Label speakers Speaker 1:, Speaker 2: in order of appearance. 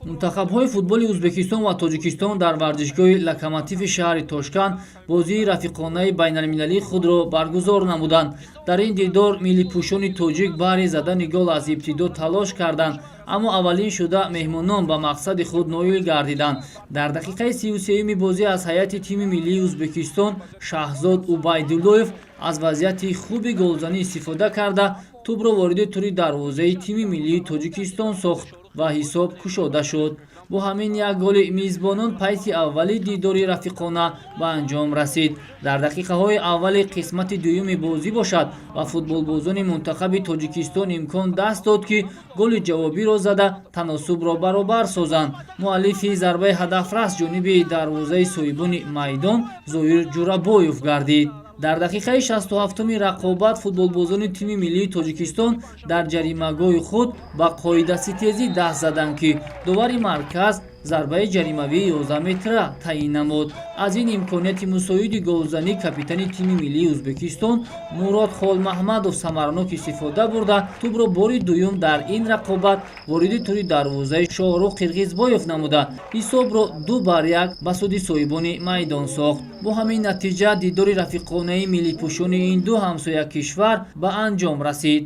Speaker 1: Мунтахабҳои футболи Ӯзбекистон ва Тоҷикистон дар варзишгоҳи Локомотиви шаҳри Тошканд бозии рафиқонаи байналмилалии худро баргузор намуданд. Дар ин дидор миллипӯшони тоҷик баҳри задани гол аз ибтидо талош карданд, аммо аввалин шуда меҳмонон ба мақсади худ ноил гардиданд. Дар дақиқаи 33-юми бозӣ аз ҳайати тими миллии Ӯзбекистон Шаҳзод Убайдуллоев аз вазъияти хуби голзанӣ истифода карда, тӯбро вориди тури дарвозаи тими миллии Тоҷикистон сохт ва ҳисоб кушода шуд. Бо ҳамин як голи мизбонон пайти аввали дидори рафиқона ба анҷом расид. Дар дақиқаҳои аввали қисмати дуюми бозӣ бошад, ба футболбозони мунтахаби Тоҷикистон имкон даст дод, ки голи ҷавобиро зада, таносубро баробар созанд. Муаллифи зарбаи ҳадафрас ҷониби дарвозаи соҳибони майдон Зоир Ҷурабоев гардид. Дар дақиқаи 67-уми рақобат футболбозони тими миллии Тоҷикистон дар ҷаримагоҳи худ ба қоидаситезӣ даст заданд, ки довари марказ зарбаи ҷаримавии 11 метра таъин намуд. Аз ин имконияти мусоиди голзанӣ капитани тими миллии Ӯзбекистон Мурод Холмаҳмадов самаранок истифода бурда, тӯбро бори дуюм дар ин рақобат вориди тури дарвозаи Шоҳрух Қирғизбоев намуда, ҳисобро 2 бар 1 ба суди соҳибони майдон сохт. Бо ҳамин натиҷа дидори рафиқонаи миллипӯшони ин ду ҳамсоя кишвар ба анҷом расид.